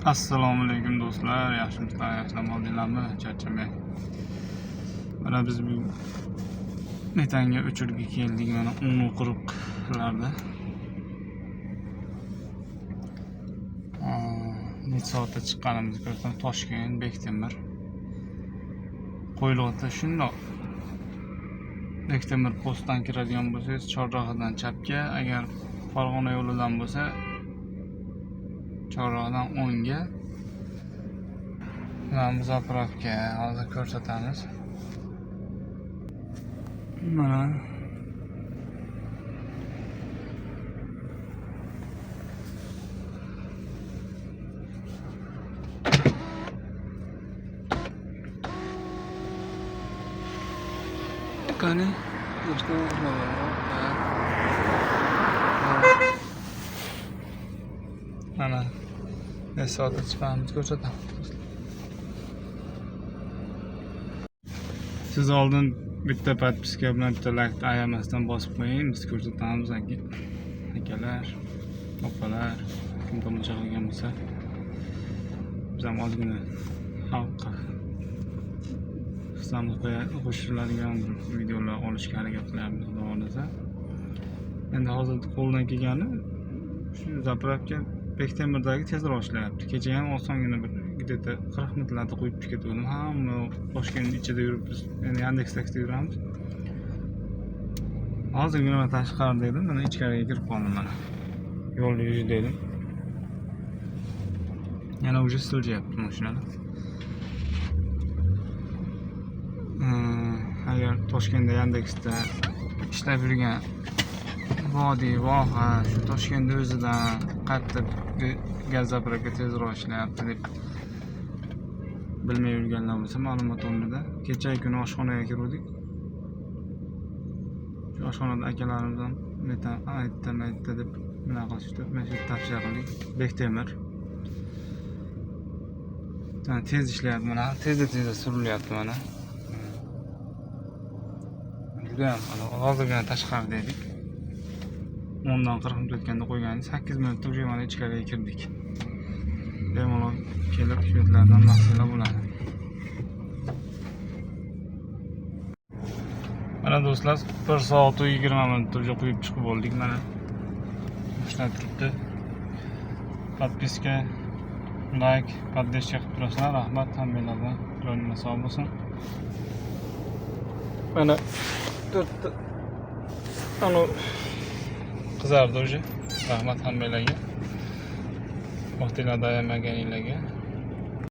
Assalomu alaykum do'stlar, yaxshimisizlar, yaxshilam oldinglarmi? Charchamay. Mana biz bu metanga o'chirga keldik, mana 10:40larda. Necha soatda chiqqanimizni ko'rsam, Toshkent, Bektemir. Qo'yliqda shundoq Bektemir postdan kiradigan bo'lsangiz, chorrahadan chapga, agar Farg'ona yo'lidan bo'lsa, chorrahadan o'ngga. Mana bu zapravka hozir ko'rsatamiz. Mana qani mana necha soatda chiqqanimizni ko'rsatamiz. Siz oldin bitta podpiska bilan bitta laykni ayamasdan bosib qo'ying, biz ko'rsatamiz akalar, opalar, kim tomosha qilgan bo'lsa, biz ham ozgina xalqqa hissamiz qo'shiladigan bir videolar olishga harakat qilyapmiz, xudo xohlasa. Endi hozir qo'ldan kelgani shu zapravka Bektemirdagi tezroq ishlayapti. Kecha ham osongina bir где-то 40 minutlarda qo'yib ketgandim. Hamma Toshkent ichida yuribmiz. Endi Yandex taksida yuramiz. Hozirgina mana tashqarida edim, mana ichkariga kirib qoldim mana. Yo'lni yuzida edim. Yana уже siljayapti mashinalar. Agar Toshkentda Yandexda ishlab yurgan vodiy, voha, shu Toshkentda o'zidan qayerda gaz zapravka tezroq ishlayapti deb bilmay yurganlar bo'lsa, ma'lumot o'rnida. Kechagi kuni oshxonaga kiruvdik. Shu oshxonada akalarimiz ham metan aytdi deb nima qilishdi. Mana shu tavsiya qildik. Bektemir. Mana tez ishlayapti mana, tezda surilyapti mana. Judayam mana hozirgina tashqarida edik. 10dan 40 minut o'tganda qo'ygandik. 8 minutda уже mana ichkariga kirdik. Bemalol kelib shu yerlardan naqsanglar bo'ladi. Mana do'stlar, 1 soat 20 minutda уже quyib chiqib bo'ldik mana. Mashina turibdi. Podpiska, like, поддержка qilib turasizlar. Rahmat hammanglarga. Joningiz sog' bo'lsin. Mana to'rtta ana qizardi уже. Rahmat hammanglarga. Vaqtinglarni ayamaganinglarga.